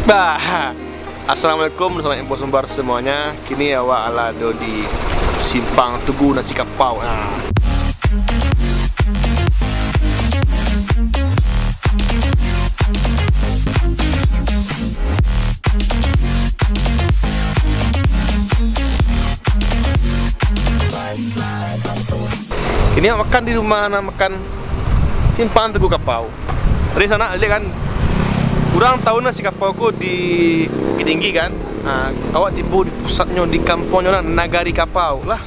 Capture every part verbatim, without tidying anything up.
Bah. Assalamualaikum, selamat Ibu Sumbar semuanya. Kini awak lah ado di Simpang Tugu Nasi Kapau. Nah. Kini awak makan di rumah, nah, makan Simpang Tugu Kapau. Dari sanak, liek kan, urang tahu nasi kapau ko di Bukittinggi kan. Ah, awak tibo di pusatnyo, di kampuangnyo lah, Nagari Kapau lah.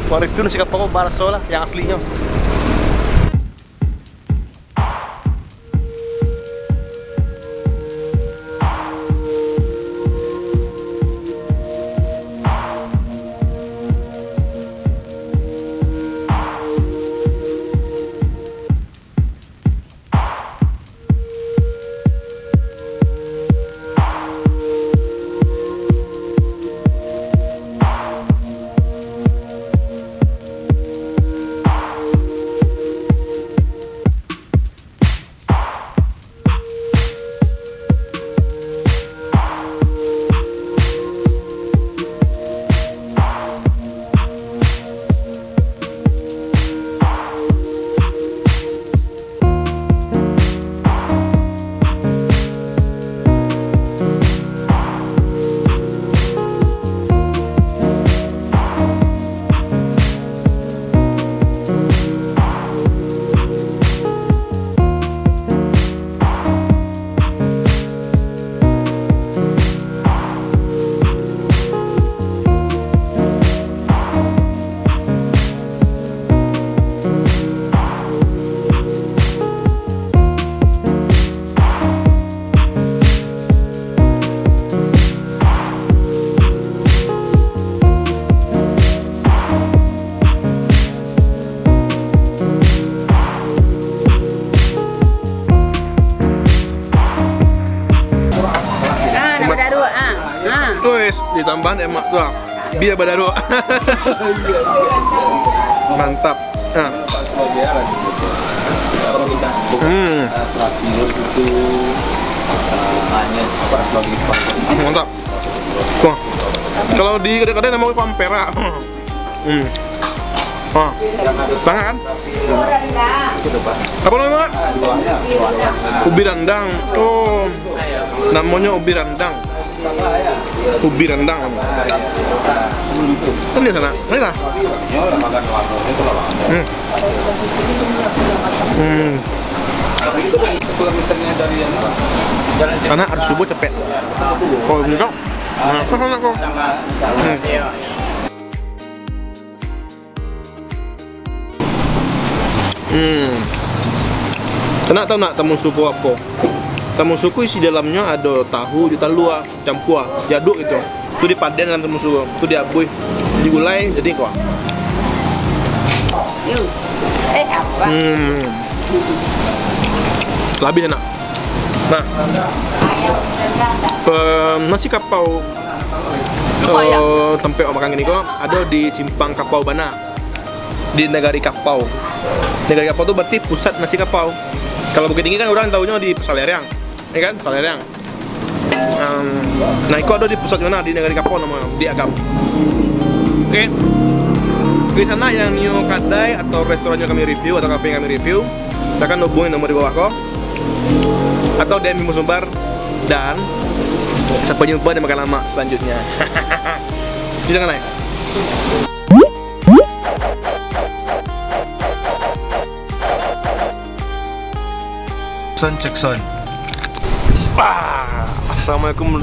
Wak review nasi kapau ko baraso lah yang aslinyo. Ah, nak badaruak, ah. Ah. Tulis, ditambahan emak tu, ah. Bia badaruak. Mantap. Ah. Hmm. Mantap. Wah. Kalau di kedai-kedai namanya ampera. Hmm. Wah. Banget kan? Apa namanya? Ubi randang. Oh. Namanya ubi randang. Ubi randang. Ini sana. Ini lah. Hmm. Hmm. Karena harus subuh cepet. Kalau gitu, nah, kok sana kok. Hmm. Hmm. Kena tahu nak tamusu ko apo? Tamusu ko isi dalamnyo ado tahu jo talua, campua, diaduk gitu. Tu dipaden dalam tamusu, tu diabuih, digulai, jadi ko. Yu. Eh, apa? Hmm. Labiah enak. Nah. Pe-, nasi kapau, eh, tampek awak makan kini ko ado di Simpang Kapau bana. Di Nagari Kapau. Nagari Kapau tu berarti pusat nasi kapau. Kalau Bukittinggi kan urang taunyo di Pasar Leriang. Ya kan? Pasar Leriang. Em, nah, iko ado di pusat bana, di Nagari Kapau namonyo, di Agam. Oke. Di sana yang nio kadai atau restorannyo kami review atau kafe yang kami review, silakan hubungi nomor di bawah ko. Atau D M Bimo Sumbar dan sampai jumpa di makan lamak selanjutnya. Silakan naik. Sound check sound. Wah, assalamualaikum.